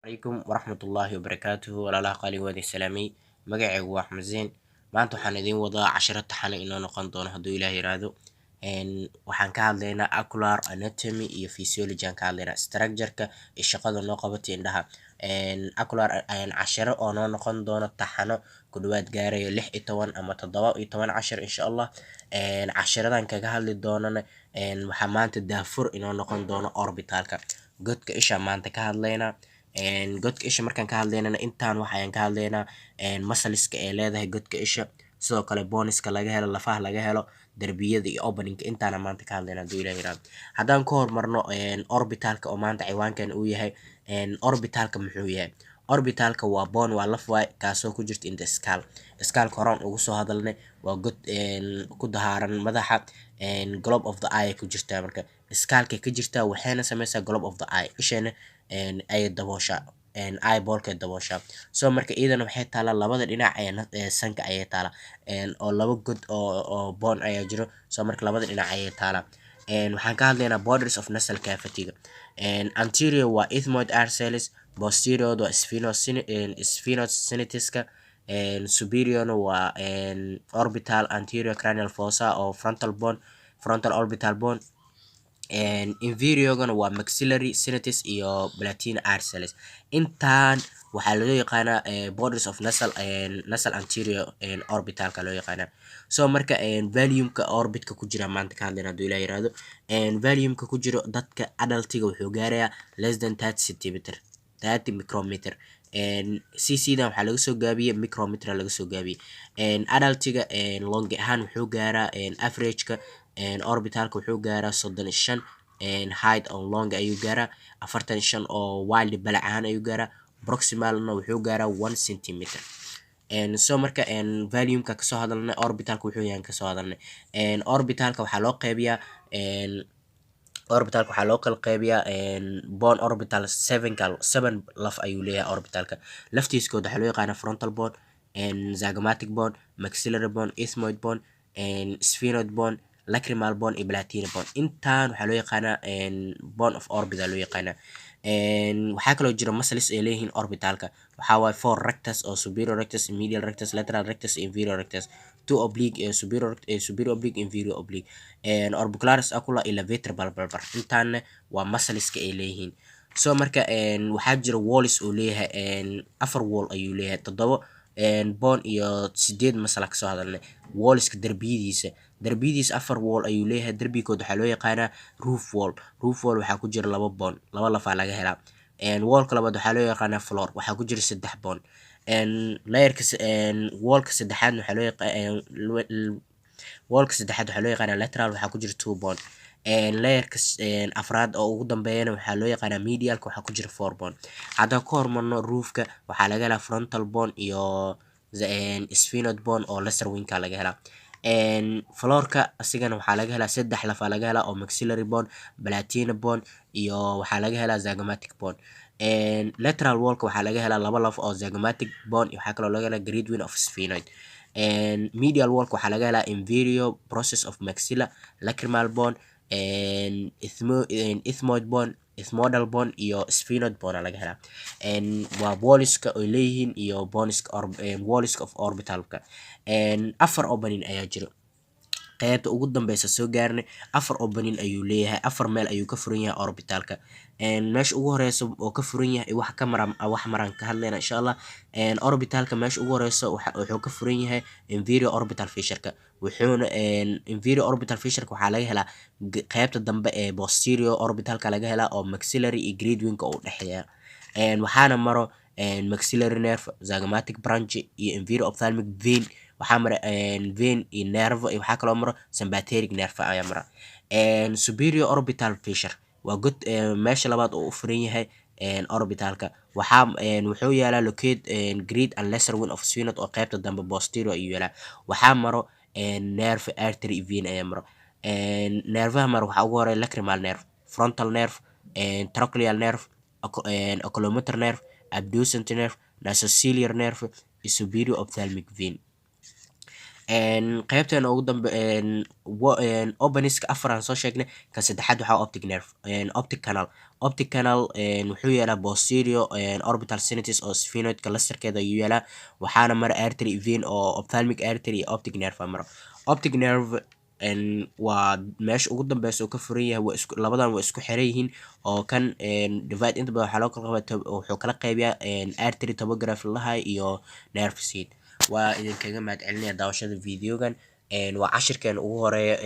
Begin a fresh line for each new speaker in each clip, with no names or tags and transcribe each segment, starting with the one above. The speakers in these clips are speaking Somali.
Calaykum waraxmatullaahi wabarakaatuhu. Walaalaha qaaliga, waan idin salaamay. Magacaygu waa Axmed Zeyn. Maanta waxaan idiin wadaa cashiro taxane inoo noqon doono, hadduu Ilaah yiraahdo. Waxaan ka hadlaynaa ocular anatomy iyo physiology aan ka hadlaynaa, structure-ka iyo shaqada noo qabatay indhaha. Ocular cashiro oo noo noqon doono taxano ku dhawaad gaarayo 16 ama 17 cashir, insha Allah. Cashiradan kaga hadli doonana waxaa maanta daafur inoo noqon doono orbitalka, godka isha maanta ka hadlaynaa. Godka isha markaan ka hadlaynana, intaan wax ayaan ka hadlaynaa: muscleska ay leedahay godka isha, sidoo kale boneska laga helo, lafaha laga helo, darbiyada iyo openingka. Intaana maanta ka hadlayna, hadduu Ilaah yiraahdo. Haddaan ka hormarno orbitalka oo maanta ciwaankan uu yahay, orbitalka muxuu yahay? Orbitalka waa bone, waa laf waay, kaasoo ku jirta in the skull. Skullka horaan ugu soo hadalnay, waa god ku dahaaran madaxa, globe of the eye ku jirtaa. Marka skullkay ka jirtaa, waxayna sameysaa globe of the eye, isheena ayay dabooshaa, eyeballkay dabooshaa. So marka iyadana waxay taalaa labada dhinac ee sanka ayay taalaa, oo laba god oo bone ayaa jiro. So marka labada dhinac ayay taalaa. Waxaan ka hadlaynaa borders of nasal cavity-ga. Anterior waa ethmoid air cells, posterior waa sphenoid sinuska, superiorna waa orbital anterior cranial fossa oo frontal bone, frontal orbital bone, inferiorgana waa maxillary sinus iyo palatine air cells. Intaan waxaa loo yaqaanaa borders of nasal anterior orbitalka loo yaqaanaa. So marka volume-ka orbitka ku jira maanta ka hadlayna, hadduu Ilaah yiraahdo. Volume-ka ku jiro dadka adultiga wuxuu gaarayaa less than 30 centimeter, 30 micrometer. Cc dan waxaa laga soo gaabiyey micrometer laga soo gaabiyey. Adultiga long ahaan wuxuu gaaraa, average-ka orbitalka wuxuu gaaraa 35 height on long ayuu gaaraa, 45 oo width, balac ahaan ayuu gaaraa, proximalna wuxuu gaaraa 1 centimeter. So marka volume-ka kasoo hadalnay, orbitalka wuxuu yahay kasoo hadalnay. Orbitalka waxaa loo qeybiyaa, orbitalka waxaa loo kala qeybiyaa bone orbital seven seven laf ayuu leeyahay orbitalka. Laftiiskood waxaa loo yaqaanaa frontal bone, zygomatic bone, maxillary bone, ethmoid bone, sphenoid bone, lacrimal bone iyo palatine bone. Intaan waxaa loo yaqaanaa bone of orbit loo yaqaanaa. Waxaa kaloo jira muscles ay leeyihiin orbitalka. Waxaa waaye four rectus oo superior rectus, medial rectus, lateral rectus, inferior rectus, two oblique, superior oblique, inferior oblique, orbicularis oculi iyo levator palpebrae. Intaana waa muscleska ay leeyihiin. So marka waxaa jira walls uu leeyahay, afar wall ayuu leeyahay. Toddobo bone iyo sideed muscle kasoo hadalnay. Wallska darbiyadiisa afar wall ayuu leeyahay. Darbigood waxaa loo yaqaanaa roof wall. Roof wall waxaa ku jira laba bone, laba lafaa laga helaa. Wallka labaad waxaa loo yaqaanaa floor, waxaa ku jira saddex bone. Layerka wallka saddexaadna waxaa loo yaqaan, wallka saddexaad waxaa loo yaqaanaa lateral, waxaa ku jira two bone. Layerka afraad oo ugu dambeeyana waxaa loo yaqaanaa medialka, waxaa ku jira four bone. Haddaan ka hormarno roofka, waxaa laga helaa frontal bone iyo sphenoid bone oo lesser wingka laga helaa. Floorka asigana waxaa laga helaa saddex lafaa laga helaa oo maxillary bone, palatine bone iyo waxaa laga helaa zygomatic bone. Lateral wallka waxaa laga helaa laba laf oo zygomatic bone iyo waxaa kaloo laga helaa great wing of sphenoid. Medial wallka waxaa laga helaa inferior process of maxilla, lacrimal bone, ethmoid bone, ethmoidal bone iyo sphenoid bone laga helaa. Waa wallska ay leeyihiin iyo boneska, wallska of orbitalka. Afar opening ayaa jiro. Qeybta ugu dambeysa soo gaarnay. Afar opening ayuu leeyahay, afar meel ayuu ka furan yahay orbitalka. Meesha ugu horeyso oo ka furan yahay, wax ka mara, wax maraan ka hadlayna, insha Allah. Orbitalka meesha ugu horeyso wuxuu ka furan yahay inferior orbital fissureka. Wuxuuna inferior orbital fissureka waxaa laga helaa qeybta dambe ee posterior orbitalka laga helaa oo maxillary iyo great wingka u dhexeeya. Waxaana maro maxillary nerve, zygomatic branch iyo inferior ophthalmic vein. Waxaa mara vein iyo nerve, iyo waxaa kaloo maro sympathetic nerve ayaa mara. Superior orbital fissure waa god meesha labaad oo u furan yahay orbitalka. Waxaa wuxuu yaalaa locate great and lesser wing of sphenoid oo qeybta dambe posterior ayuu yaalaa. Waxaa maro nerve, artery, vein ayaa maro. Nervaha maro waxaa ugu horeeya lacrimal nerve, frontal nerve, trochlear nerve, oculomotor nerve, abducent nerve, nasociliary nerve iyo superior ophthalmic vein. Qaybteena ugu dambe, openingska afar aan soo sheegnay, kan saddexaad waxaa optic nerve, optic canal. Optic canal wuxuu yaalaa posterior orbital sinus oo sphenoidka lastarkeeda ayuu yaalaa, waxaana mara artery, vein oo ophthalmic artery iyo optic nerve maro. Optic nerve waa meesha ugu dambeysa uu ka furan yahay. Waa isku labadan, waa isku xiran yihiin oo kan divide inta badan waxaa loo kala qabaa, wuxuu kala qaybiyaa artery topography lahay iyo nerve sheath. Waa idinkaga mahad celinaya daawashada videogan. Waa cashirkeena ugu horeeya,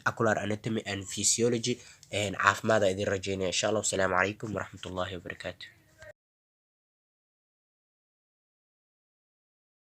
ocular anatomy and physiology. Caafimaad idin rajeynaya, insha Allah. Wasalaamu calaykum waraxmatullahi wabarakaatu.